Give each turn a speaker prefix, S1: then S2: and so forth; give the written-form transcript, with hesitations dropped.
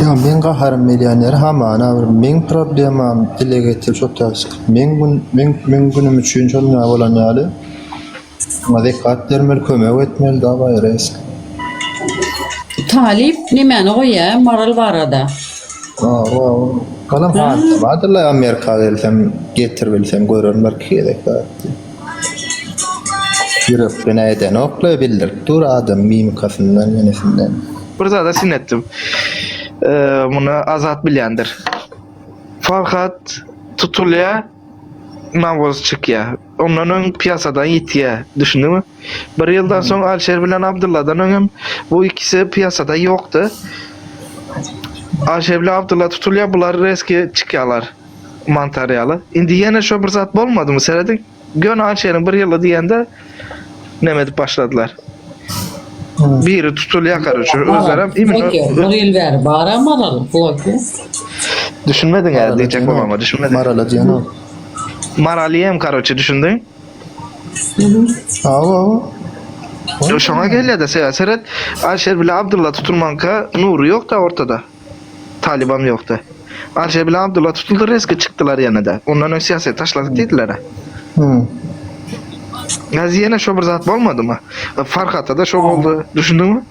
S1: Ýa meň gaharym gelýän ýeri hamana bir meň problemam dile getirip şo taýy çykyp meň gün meň meň günüm üçin şol näme bolan ýaly maňa zekat bermeli kömek etmeli dawaý resk.
S2: Talyp nemäni goýýa Maral barada.
S1: Hawa Olam halypa bardyr-la Amerika gelsem getiribilsem görerin birki gezek zat diýip. Ýürekden äýdenok-la bildirip dur adam mimikasyndan nenesinden.
S3: Bir zada syn etdim. Muny Azat bilýändir. Farhat tutulýar, nawoz çykýar. Ondan öň piýasadan ýitýär. Düşündiňmi? Bir ýyldan soň Alşer bilen Abdylladan öňem bu ikisi piýasada ýokdy. Alşer bilen Abdylla tutulýar, bular reski çykýarlar. Mantar ýaly. Indi ýene şo bir zat bolmadymy serediň. Göni Alşeriň bir ýyly diýende neme edip başladylar. Biri tutulýar karoçe özlerem imенно
S2: Bir ýyl bäri bara Maral bloger.
S3: Düşünmediň ä diýjek bolama düşünmediň.
S1: Marala diýenok.
S3: Maralyem karoçe düşündiň.
S1: Hawa hawa.
S3: Şoňa gelýär-de sebäbi seret Alşer bile Abdylla tutulmanka Nury ýokda ortada. Talybam ýokdy. Alşer bilen Abdylla tutuldy reski çykdylar ýene-de. Ondan öň syýaseti taşladyk diýdiler-ä.
S1: Hum.
S3: Häzir ýene şo bir zat bolmadymy? Farhata-da şo boldy. Düşündiňmi?